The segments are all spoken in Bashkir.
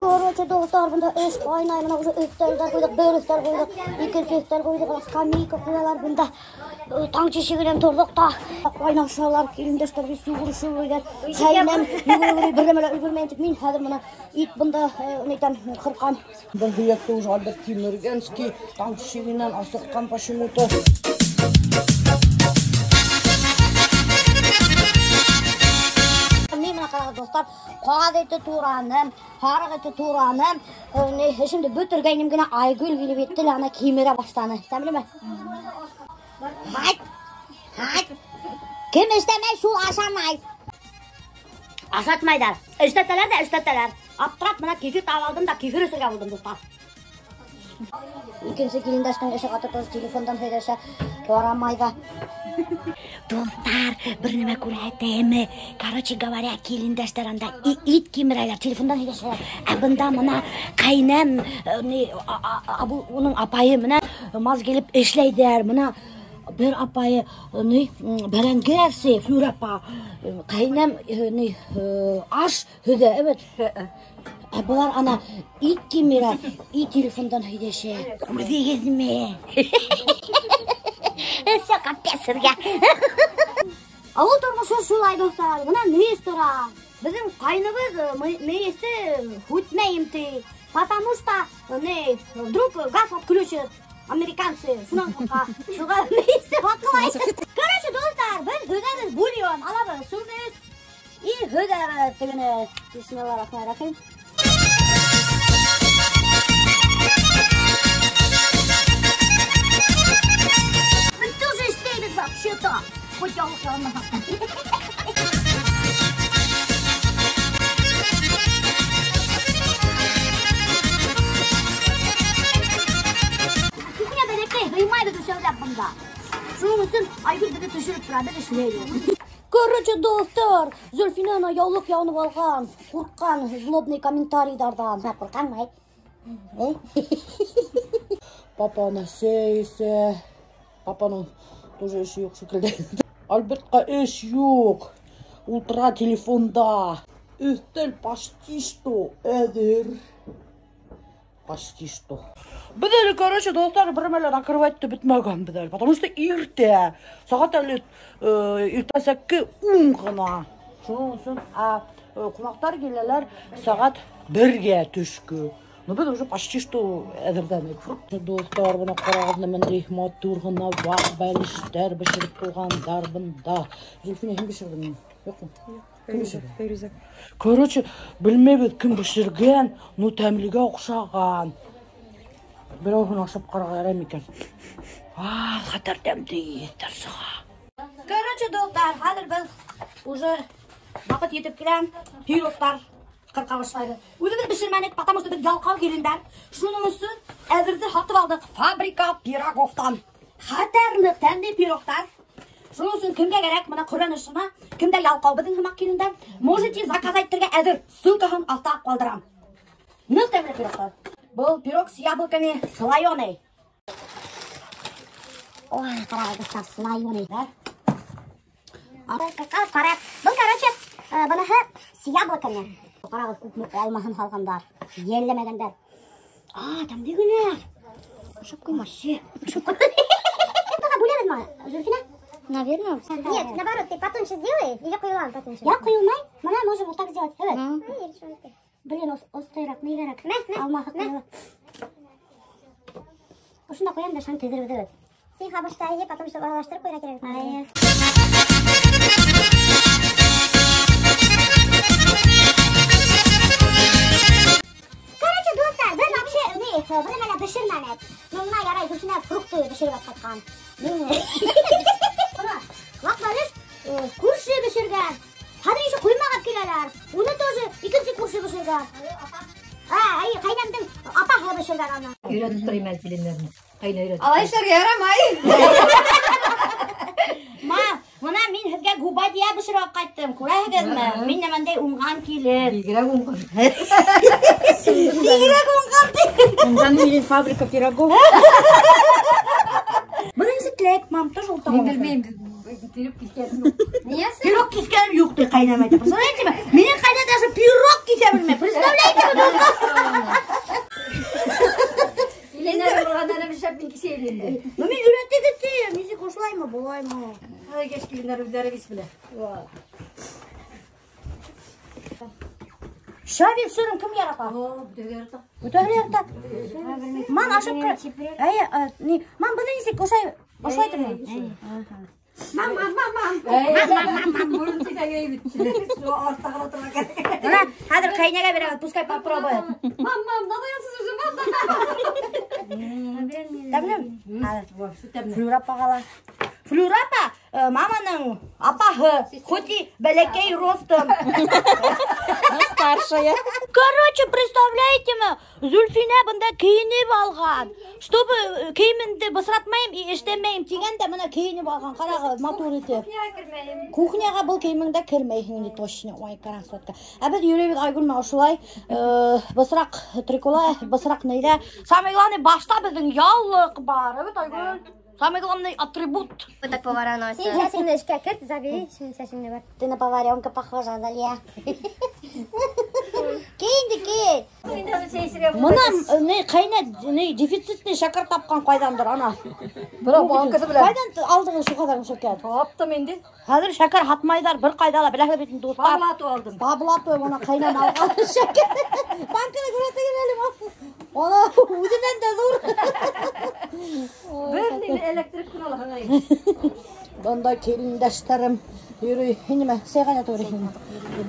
Короче, дуҫтар, бында эш ҡайнай, бына уже өҫтәлдәр ҡуйҙыҡ, бер өҫтәл ҡуйҙыҡ, икенсе өҫтәл ҡуйҙыҡ, скамейка ҡуялар бында. Таң тишегенән торҙоҡ та ҡайнашалар, килендәштәр бит йүгерешеп. Ҡәйнәм йүгереп бер нәмә лә өлгөрмәйем тип, мин хәҙер бына ит бында, әйтәм, ҡырҡам. Бер һөйәкте уже Альберт кимергәнский, таң тишегенән асыҡҡан почему-то. Мин бына ҡарағыҙ, дуҫтар, ҡаҙ ите тураным, һарыҡ ите тураным. Эшемде бөтөргәйнем генә, Айгөл килеп етте лә, ана кимерә башланы. Тәмлеме? Һайт! Һайт! Кем эшләмәй, шул ашамай. Ашатмайҙар. Эшләтәләр ҙә эшләтәләр. Аптырап бына кефир табып алдым да кефир эсергә булдым, дуҫтар. Икенсе килендәштең эше ҡаты тоже телефондан һөйләшә, ҡарамай ҙа. Дуҫтар, бер нәмә күрһәтәйемме? Короче говоря, килендәштәр анда ит кимерәләр, телефондан һөйләшәләр. Ә бында бына ҡәйнәм, уның апайы менән маз килеп эшләйҙәр. Бына бер апайы, бәрәңге әрсе, Флүр апа, ҡәйнәм, аш һөҙә, эйе. Ә былар ана ит кимерә, и телефондан һөйләшә. Күрҙегеҙме? Всё, капец һеҙгә. Ауыл тормошо шулай, дуҫтар. Бына мейес тора. Беҙҙең ҡайныбыҙ мейесте һүтмәйем ти. Потому что, вдруг газ отключат американцы. Шунан ҡурҡа. Шуға мейесте ваҡлай. Короче, дуҫтар, беҙ һөҙәбеҙ бульон, алабыҙ сүмес и һөҙәбеҙ тегене. Бисмиллахиррахманиррахим. Мы тоже эшләйбеҙ вообще-то. Хоть яулыҡ ялмаһаҡ та. Кухня бәләкәй, һыймайбыҙ өсәүләп бында. Шуның өсөн Айгөл беҙҙе төшөрөп тора, беҙ эшләйбеҙ. Короче, дуҫтар, Зөлфинә ана яулыҡ ябынып алған, ҡурҡҡан злобный комментарийҙарҙан. Мә, ҡурҡаңмы, эй? Папа ана сәй эсә. Папаның тоже эше юҡ шикелле. Альбертҡа эш юҡ. Ултыра телефонда. Өҫтәл почти что әҙер. Почти что. Беҙ әле, короче, дуҫтар, бер мәле накрывать итеп бөтмәгән беҙ әле, потому что иртә. Сәғәт әле иртәнсәкке 10 ғына. Шуның өсөн, ҡунаҡтар киләләр сәғәт 1-гә төшкө. Но беҙ уже почти что әҙерҙәнек. Дуҫтар, бына ҡарағыҙ, ниндәй матур ғына ваҡ бәлештәр бешереп ҡуйғандар бында. Зөлфинә, һин бешерҙеңме? Юҡмы? Кем бешерҙе? Фәйрүзә. Короче, белмәйбеҙ кем бешергән, но тәмлегә оҡшаған. Берәүһен ашап ҡарарға ярай микән? А, хәтәр тәмле еҫтәр сыға. Короче, дуҫтар, хәҙер беҙ уже ваҡыт етеп килә. Пирогтар ҡырҡа башлайбыҙ. Үҙебеҙ бешермәнек, потому что беҙ ялҡау килендәр. Шуның өсөн әҙерҙе һатып алдыҡ фабрика пироговтан. Хәтәр ныҡ тәмле пирогтар. Шуның өсөн кемгә кәрәк, бына Ҡөрьән эшенә, кемдә ялҡау беҙҙең һымаҡ килендәр, можете заказать итергә әҙер. Ссылкаһын аҫта ҡалдырам. Ныҡ тәмле пирогтар. Был пирог с яблоками слоеный. Ой, ҡарағыҙ, дуҫтар, слоеный, да? Ҡара. Был, короче, быныһы с яблоками. Ҡарағыҙ, күпме алмаһын һалғандар, йәлләмәгәндәр. А, тәмле генә. Ашап ҡуймашы. Ашап ҡуймашы. Быға бүләбеҙме, Зөлфинә? Наверное. Нет, наоборот, ты потоньше сделай или ҡойолам потоньше? Я ҡойолмай. Бына можем вот так сделать. Эйе. Блин, острыйраҡ, нейгәрәк. Мә, мә, Алмаһы мә. ҡойола. Ошонда ҡуям да шан теҙҙереп бөтәбеҙ. Син ҡабышта йеп, потом чтобы аралаштырып ҡуйырға кәрәк. Ай. Короче, дуҫтар, беҙ вообще, не, бер нәмә лә бешермәнек. Ну, бына ярай, Зөлфинә фрукты бешереп ҡайтҡан. Бына, ваҡ бәлеш, күрше бешергән. Хәҙер еще ҡоймаҡ алып киләләр. Уны тоже икенсе күрше бешергән. А, әй, ҡәйнәмдең апаһы бешергән аны. Өйрәтеп торайым әле килендәрне. Ҡайна өйрәтеп. Алай эшләргә ярамай. Ма, бына мин һеҙгә губадия бешереп алып ҡайттым. Күрәһегеҙме? Мин нәмәндәй уңған килен. Бигерәк уңған. Бигерәк уңған ти. Уңған минең фабрика пирогов. Бының нисек теләк, мам, тоже урта Мин ҡуйған. белмәйем, пирог киҫкәнем юҡ. Ниәсе? Пирог киҫкәнем юҡ ти ҡәйнәм әйтә. Представляете ме? Минең ҡәйнә даже пирог киҫә белмәй. Представляете ме, дуҫтар? Үҙҙәре бит белә. Щавель сырын кем ярата? Бөтәһе ярата. Бөтәһе ярата. Ман ашап Әйе, ни, ман быны нисек ошай ошай итәме? Мам, мам, мам, мам. Морон тиҙәге бит. Артта ғына торға кәрәк. Бына хәҙер ҡәйнәгә бирәбеҙ, пускай попробует. Мам, мам, надоелсыз уже, мам. Тәмлеме? Флюра апаға ла. Флюра апа, маманың апаһы, хоть и бәләкәй ростом. Старшая. Короче, представляете ме, Зульфинә бында кейенеп алған. Чтобы кейемемде бысратмайым и эшләмәйем тигәндә бына кейенеп алған. Ҡарағыҙ, матур итеп. Кухняға был кейемеңдә кермәйһең инде точно. Ой, красотка. Ә беҙ йөрөйбөҙ Айгөл менән ошолай, бысраҡ трикола, бысраҡ нейҙә. Самое главное, башта беҙҙең яулыҡ бар. Эйе, Айгөл. Самый главный атрибут. Вот так повара носят. Син сәсеңде эшкә керт, забери, син сәсеңде бар. Ты на поваренка похожа, Азалия. Кейенде кей. Бына ни ҡәйнә ни дефицитный шәкәр тапҡан ҡайҙандыр ана. Бына банкасы белән. Ҡайҙан алдығыҙ шул ҡәҙәр шәкәр? Таптым инде. Хәҙер шәкәр һатмайҙар бер ҡайҙа ла, беләһегеҙ бит инде, дуҫтар. Паблату алдым. Паблату бына ҡайнан алған шәкәр. Банканы күрһәтегеҙ әле. Ана үҙенән дә ҙур. Бер нине электрик кенә алһаң. Бында килендәштәрем йөрөй. Нимә, сәй ҡайната йөрөй.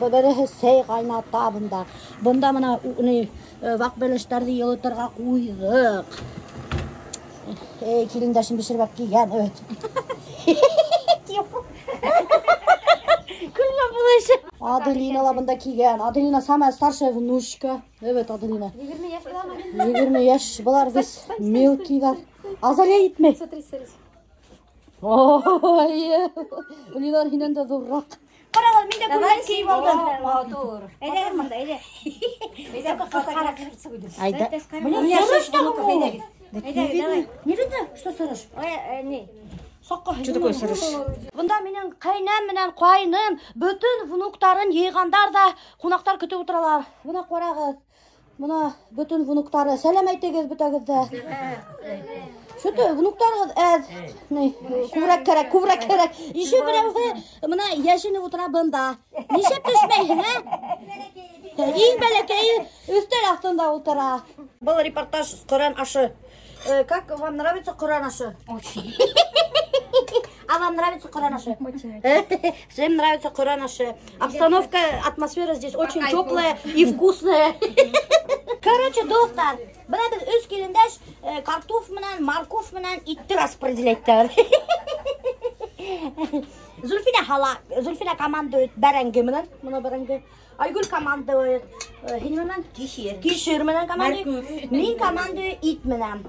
Береһе сәй ҡайната бында. Бында бына ни ваҡ бәлештәрҙе йылытырға ҡуйҙыҡ. Эй, килендәшем бешереп килгән, эйе. Көлмә булайша. Аделина ла бында килгән. Аделина самая старшая внучка. Evet, Аделина. 20 йәш буламы? 20 йәш. Былар беҙ мелкийҙар. Азалия етмәй. Смотри, смотри. Ой, Линар һинән дә ҙурыраҡ. Ҡарағыҙ, мин дә күлмәк кейеп алдым. Матур. Әйҙә, монда, әйҙә. Әйҙә, ҡыҫҡараҡ. Айда. Блин, сырыш та Әйҙә, давай. Не видно, что сырыш? Ой, не. Соҡҡа. Что такое сырыш? Бында минең ҡәйнәм менән ҡайным бөтөн внуктарын йыйғандар ҙа ҡунаҡтар көтөп ултыралар. Бына ҡарағыҙ. Бына бөтөн внуктары. Сәләм әйтегеҙ бөтәгеҙ ҙә. Что-то внуктарығыҙ әҙ, ни, күберәк кәрәк, күберәк кәрәк. Ишеү берәүһе бына йәшенеп ултыра бында. Нишләп төшмәйһең, ә? Иң бәләкәйе өҫтәл аҫтында ултыра. Был репортаж с Ҡөрьән ашы. Как вам нравится Ҡөрьән ашы? Очень. А вам нравится Ҡөрьән ашы? Очень. Всем нравится Ҡөрьән ашы. Обстановка, атмосфера здесь очень теплая и вкусная. Короче, дуҫтар, бына беҙ өс килендәш картоф менән, морковь менән итте распределять итәбеҙ. Зульфина һала, Зульфина командует бәрәңге менән, бына бәрәңге. Айгөл командует һин менән? Кишер. Кишер менән командует. Мин командую ит менән.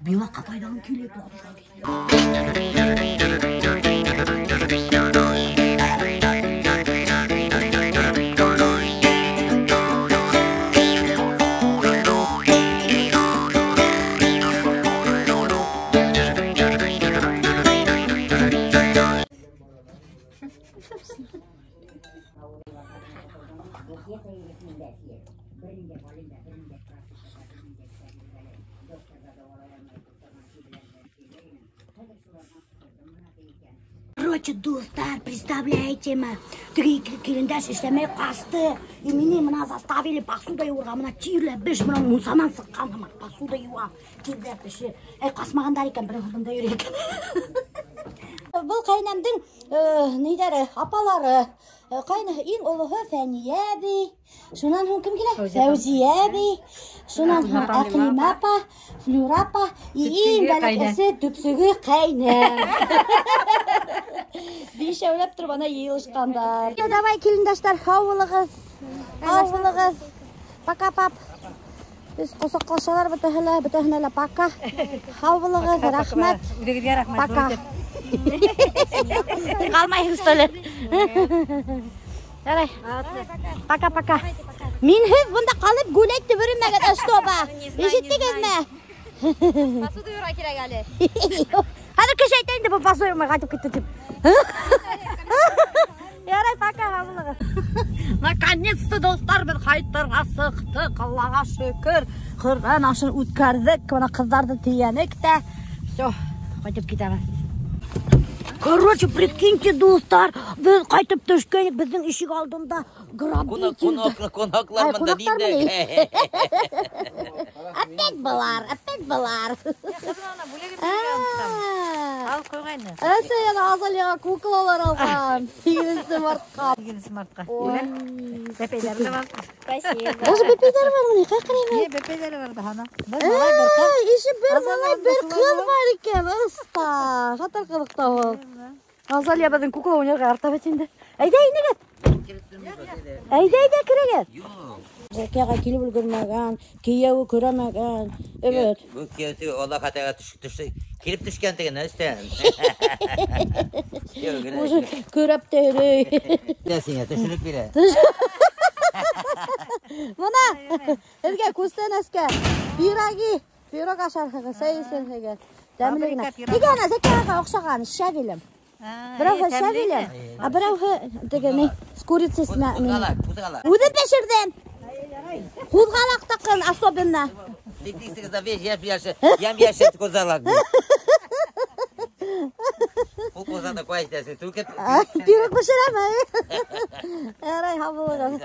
Била ҡатайҙан килеп. Короче, дуҫтар, представляете ме? Теге килендәш эшләмәй ҡасты. И мине бына заставили посуда йыуырға. Бына тирләп беш, бына мунсанан сыҡҡан һымаҡ посуда йыуам. Тирләп беше. Эй, ҡасмағандар икән, береһе бында йөрөй икән. Был ҡәйнәмдең ниҙәре, апалары. Ҡайны иң олоһо Фәниә әбей. Шунан һуң кем килә? Фәүзиә әбей. Шунан һуң Әҡлимә апа, Флюра апа, иң бәләкәсе төпсөгө ҡәйнәм. Бишәүләп тороп ана йыйылышҡандар. Давай, килендәштәр, һау булығыҙ. Һау булығыҙ. Пока, пап. Беҙ ҡосаҡлашалар бөтәһе лә, бөтәһенә лә пока. Һау булығыҙ, рәхмәт. Үҙегеҙгә рәхмәт. Пока. Ҡалмайһың, что ли? Ярай. Пока, пока. Минһеҙ бында ҡалып гулять итеп йөрөмәгеҙ, чтобы. Ишеттегеҙме? Посуда йыуырға кәрәк әле. Хәҙер кеше әйтә инде, был посуда йыумай ҡайтып китте тип. Ярай, пока, һау булығыҙ. Наконец-то, дуҫтар, беҙ ҡайтырға сыҡтыҡ, Аллаға шөкөр. Ҡөрьән ашын үткәрҙек, бына ҡыҙҙарҙы тейәнек тә. Все, ҡайтып китәбеҙ. Короче, прикиньте, дуҫтар, беҙ ҡайтып төшкәйнек, беҙҙең ишек алдында грабитель. Ҡунаҡлар Ай, бында ҡунаҡтар ниндәй? Опять былар, опять былар. Алып ҡуйғайны. Әсәй ана Азалияға куклалар алған. 8 мартҡа. 8 мартҡа. Бәпәйҙәре лә бар. Спасибо. Даже бәпәйҙәре бармы ни? Ҡай ҡарайым? Е, бәпәйҙәре бар ҙа ана. Бер малай, бер ҡыҙ. Эй, ише бер малай, бер Азалияның ҡыҙ бар икән. Оҫта. Хәтәр ҡыҙыҡ та ул. Азалия беҙҙең кукла уйнарға ярата бит инде. Әйҙә инегеҙ. Әйҙә, әйҙә керегеҙ. Юҡ. Зәкиәгә килеп өлгөрмәгән, кейәүе көрәмәгән. Evet. Был кейәү Аллаһ хатаға төштө. Килеп төшкән тигән өҫтән. Уже көрәп тә йөрөй. Сиңә төшөрөп бирә. Бына һеҙгә күстәнәскә пироги, пирог ашарһығыҙ, сәй эсерһегеҙ. Тәмле генә. Фабрика пирог. Теге ана Зәкиәгә оҡшаған щавелем. Берәүһе щавелем, а берәүһе теге ни, с курицей с Ҡуҙғалаҡ, ҡуҙғалаҡ. Үҙе бешерҙем. Ҡуҙғалаҡтыҡын особенно. Ям-яшел ҡуҙғалаҡ. Ул ҡуҙғалаҡты ҡуй әйтәсең, түкеп. Пирог бешерәме? Ярай, һау булығыҙ.